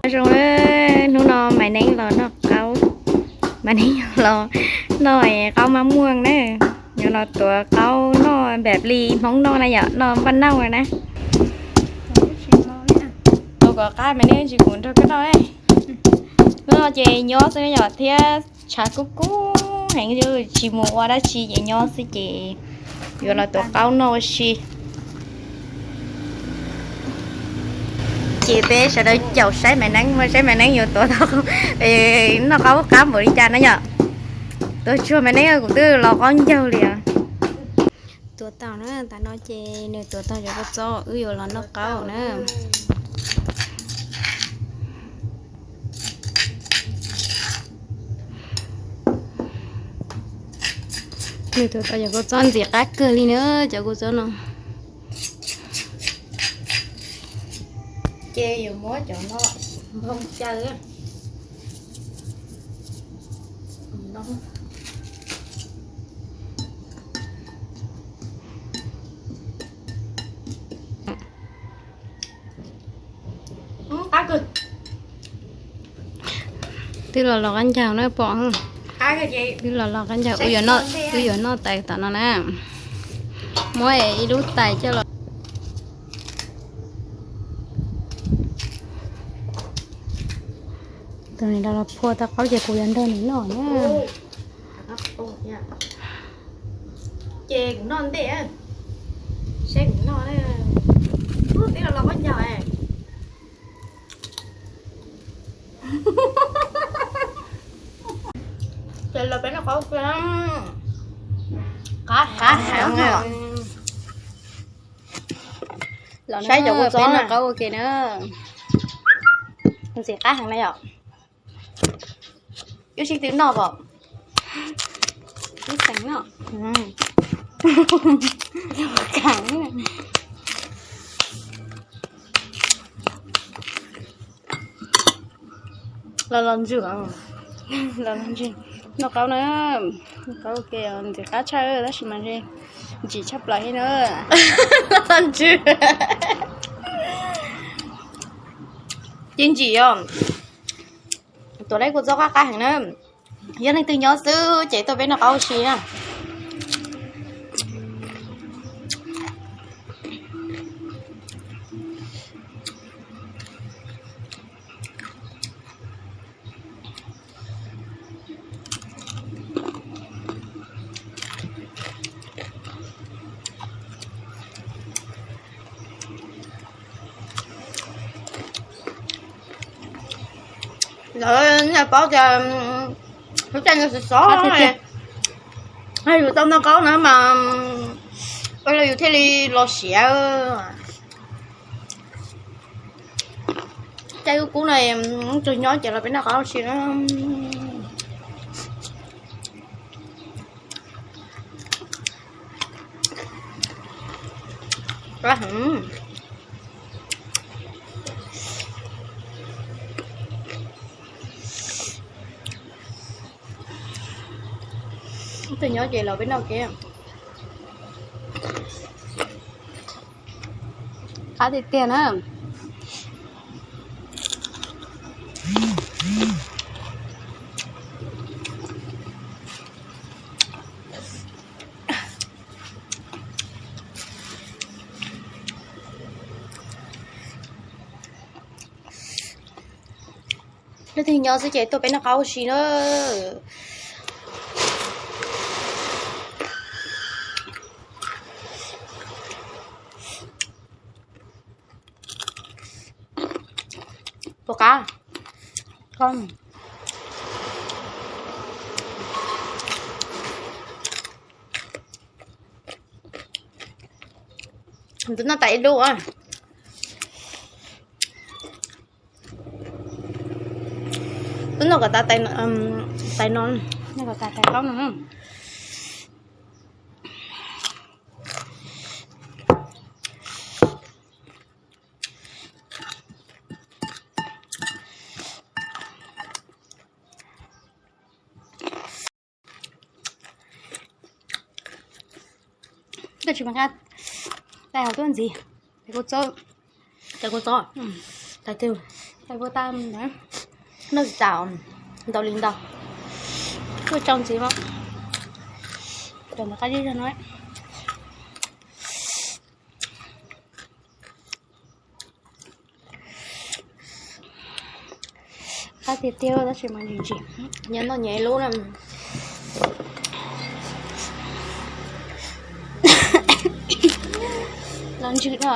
Zoo, hnub no Maiv Neeb los noj qaub, Maiv Neeb los noj qaub mab muaj na, yuav los tuav qaub noj npaum li Hmoob noj na yom, noj npaj nauj na. Ua kom qab Maiv Neeb tsis pum nrog koj noj. Hnub no ces nyob xwb yom thiab tshav kub kub heev, tsis mus ua dab tsi ces nyob xwb ces yuav los tuav qaub noj ua si. Ces peb sawv daws caum saib Maiv Neeb, saib Maiv Neeb yuav tuav tau noj qaub qab npaum li cas na yom. Tuav tsuag Maiv Neeb kuv twb los qaub ncaug li os. Tuav tau na, tam no ces nws tuav tau cov kua txob wb yuav los noj qaub na. Nws tuav tau cov kua txob ntxim qab kawg li na, cov kua txob no. Ces yuav muab cov no npog caw. Twb los los qab ncaug na pom. Twb los los qab ncaug, wb yuav noj tais tom no na. Muab ib lub tais coj los. Tus no los phua tau qaub ces kuv yuav nrog nws noj na. Ces kuv noj ntej, saib kuv noj. Twb los los qab ncaug. Ces los peb noj qaub ua ke. Qab heev. Saib cov kua txob noj qaub ua ke na. Ntxim qab heev na yom. Wb sib tw noj pom. Wb xeem noj. Los los ntsws, los los ntsws. Noj qaub na, noj qaub ua ke ntxim qab tshaj tab sis mas ntsim tshaj plaws li na. Ntsws. Ces ntsim os. Tuav lawv kua txob qab qab heev na. Yog leej twg nyob xwb ces tuaj peb noj qaub ua si na. Lawv nyaj paub tias lub caij no xov xov, yus tau noj qaub na mas ua rau yus thiaj li los siav. Caij kub kub no tsuas nyob ces los peb noj qaub si na. Tus nyob ces los peb noj kev. Qab tiag tiag na. Leej twg nyob xwb ces tuaj peb noj qaub ua si na. Puas qab? Twb noj tas ib lub. Twb noj kom tas tais no, noj kom tas tais qaub no. Koj tsis mas qab, tais hauv tuaj ntxiv, tais kua txob, tais kua txob, tais twg? Hais puas tau, noj tsis tas, ntau li ntau. Kuj tsau ntxiv mas, cov ntawd qab zib zog no. Qab tiag tiag tab sis mas ntsim ntsim, nyias noj nyias ib lub na. Los ntsws no.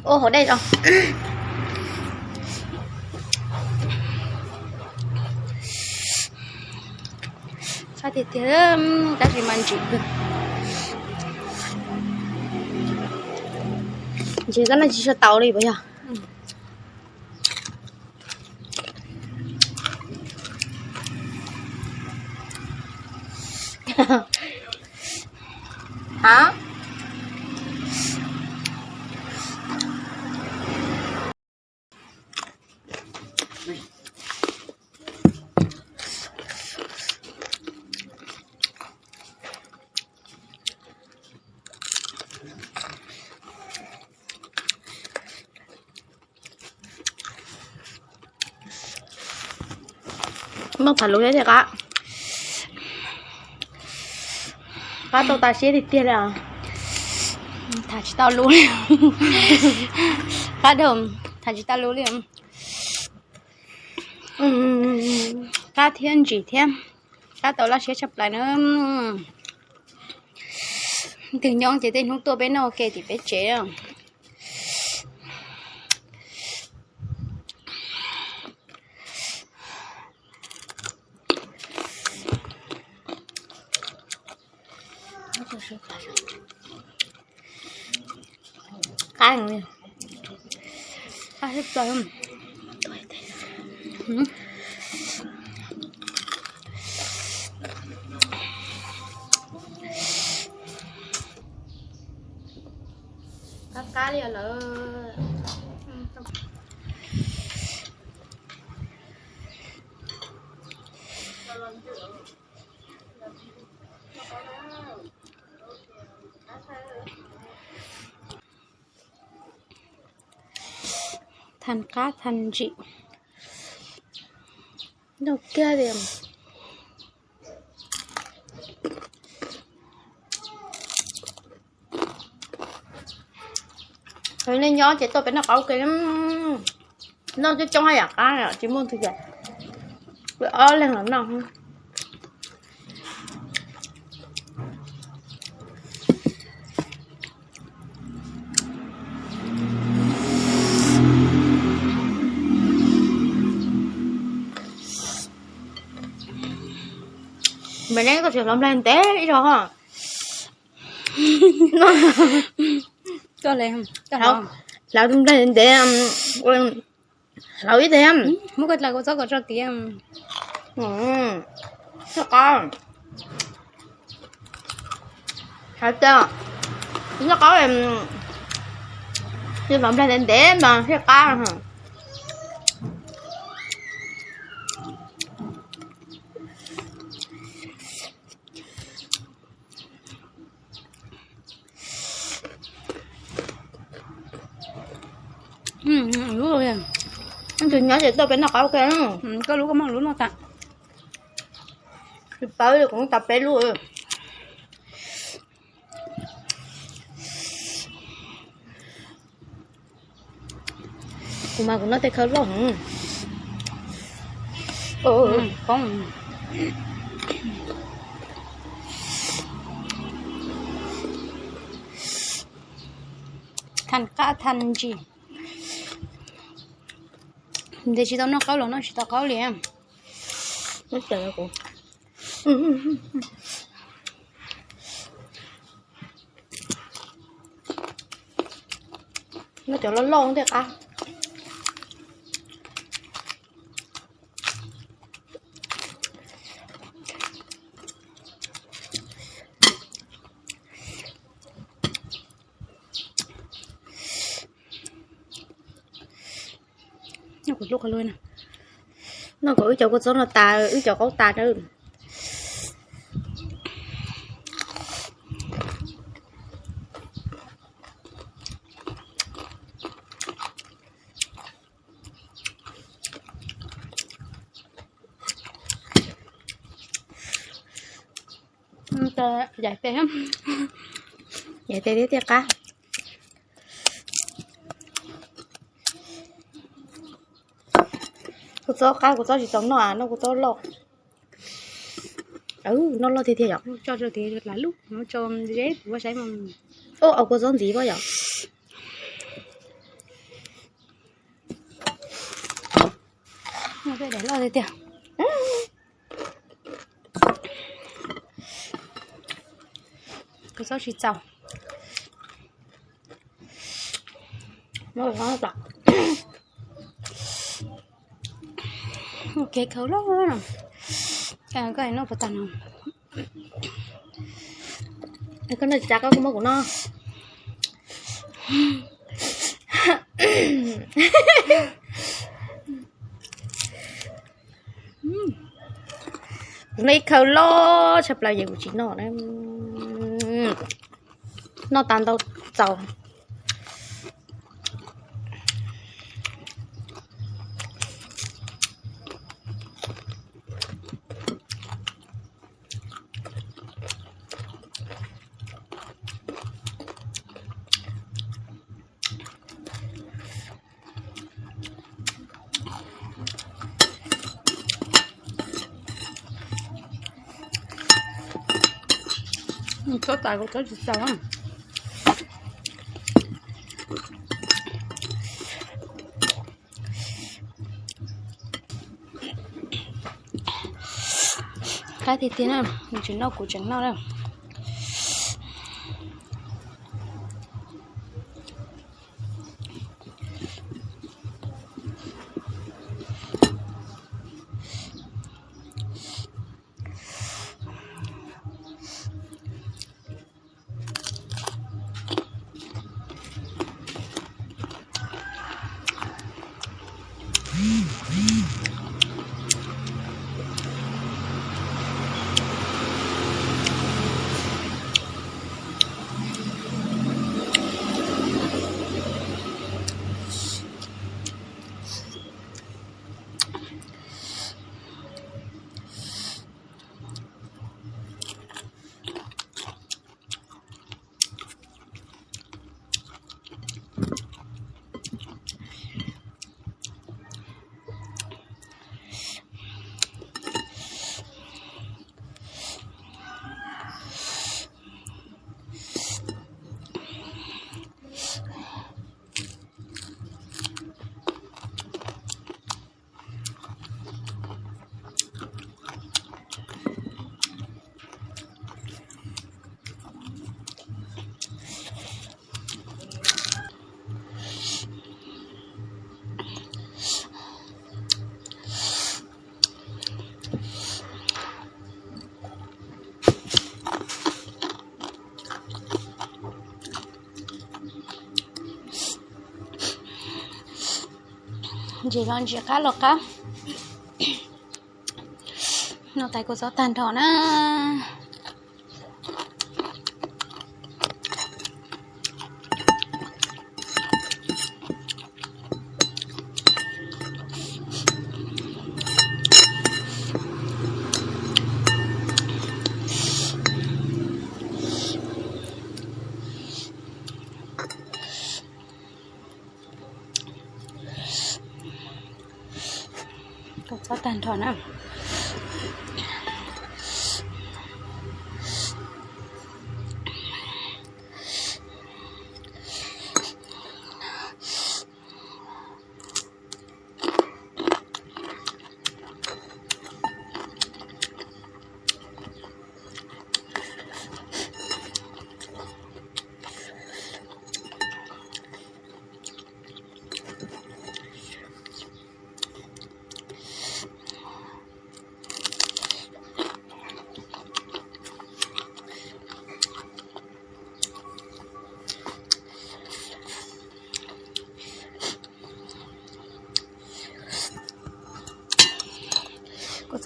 Ua hauv dej os. Qab tiag tiag, tab sis mas ntsim kawg. Ntsim koj noj tsis tshua tau li puas yog? Ha? Muab tham lus thiab tiag qab. Qab tau tas siab tiag tiag li os. Tham tsis tau lus li. Qab dhau, tham tsis tau lus li. Qab thiab ntsim thiab. Qab tau laj siab tshaj plaws na. Twg nyob ces tej hnub tuaj peb noj ua ke tim peb tsev. Qab, qab sib plaws. Qab qab li lawm. Than qab than ntsim. Nrog kiag li. Nej nyob ces tuaj peb noj qaub ke. Noj coob coob haj yam qab, tsis muaj tus cas, ob leeg los noj. Npam ne koj tsis hlauv nplaig ntev ib zaug ho. Hlauv nplaig ntev, hlauv ib teg. Muab koj dlaws kuv txob kom tso tiav. Noj qaub. Hais tias noj qaub, hlauv nplaig ntev ntev mas thiaj qab. Lub, tus nyob ces tuaj peb noj qaub ke. Koj lub koj muab lub noj tas. Tsis paub li, kuv tas peb lub. Kuv mas kuv noj tej khawv loj heev. Than qab than ntsim. Ntev tsis tau noj qaub los noj tsis tau qaub li. Noj cov loj loj tej qab. Kuv hlub qhov lub no. Noj kom wb cov kua txob no tas, wb cov qaub tas na. Yaim tes, yaim tes thiab tiaj qab. Kua txob qab, kua txob tsis txaus noj, noj kua txob loj. Noj loj tiag tiag yom. Tso rau tid, lam lub no tso zeb ua saib. Ua kua txob ntxiv pob yom. Daim loj tiag tiag. Kua txob tsis txaus. Kev khaus loj no. Koj noj puas tag no? Koj noj tsis tas koj kuj muab kuv noj. Kuv noj ib khaus loj tshaj plaws ces kuv tsis noj na. Noj tas ntau txaus. Txob tas kuv txob tsis txaus. Qab tiag tiag na, tsis noj kuv tseem noj na. Ntsis los ntsis, qab los qab. Noj tais kua txob tag nrho na. Kua txob tag nrho na.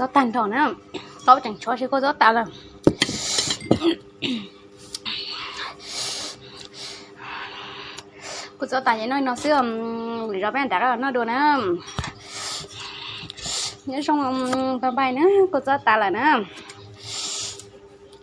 Txob tag nrho na, txob tseem tshuav tsis, kuv txob tas lawm. Kuv txob tas ces noj no xwb, lwm zaus peb rov qab los noj dua na. Nyob zoo, bye bye na, kuv txob tas lawm na.